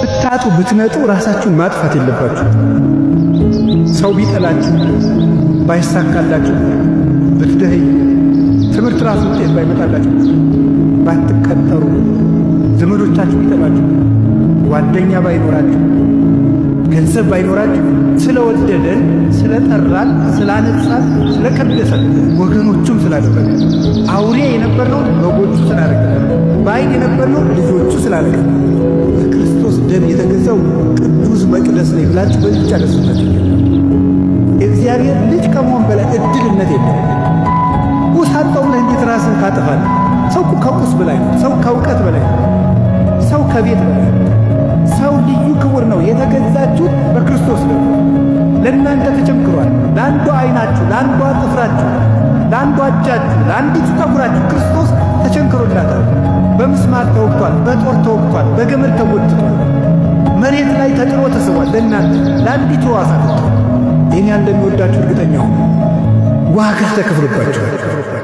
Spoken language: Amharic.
ብታጡ ብትነጡ ራሳችሁን ማጥፋት የለባችሁ። ሰው ቢጠላችሁ፣ ባይሳካላችሁ፣ ብትደህዩ፣ ትምህርት ራሱ ውጤት ባይመጣላችሁ፣ ባትቀጠሩ፣ ዘመዶቻችሁ ቢጠሏችሁ፣ ጓደኛ ባይኖራችሁ፣ ገንዘብ ባይኖራችሁ ስለወደደን፣ ስለጠራን፣ ስላነጻን፣ ስለቀደሰን፣ ወገኖቹም ስላደረገ፣ አውሬ የነበርነው በጎቹ ስላደረገ፣ ባዕድ የነበርነው ልጆቹ ስላደረገ፣ በክርስቶስ ደም የተገዛው ቅዱስ መቅደስ ነኝ ብላችሁ በዚህ ብቻ ደስ እግዚአብሔር ልጅ ከመሆን በላይ እድልነት የለም። ቁስ አጣው ብለህ እንዴት ራስህን ታጠፋለህ? ሰው ከቁስ በላይ ነው። ሰው ከእውቀት በላይ ነው። ሰው ከቤት በላይ ነው። ሰው ልዩ ክቡር ነው። የተገዛችሁት በክርስቶስ ነው። ለእናንተ ተቸንክሯል። ለአንዷ ዓይናችሁ፣ ለአንዷ ጥፍራችሁ፣ ለአንዷ እጃችሁ፣ ለአንዲቱ ጠጉራችሁ ክርስቶስ ተቸንክሮላታል። በምስማር ተወግቷል፣ በጦር ተወግቷል፣ በገመድ ተጎትቷል፣ መሬት ላይ ተጥሎ ተስቧል። ለእናንተ ለአንዲቱ ሕዋሳት ይህን ያህል እንደሚወዳችሁ እርግጠኛ ሁኑ። ዋጋ ተከፍሎባችኋል።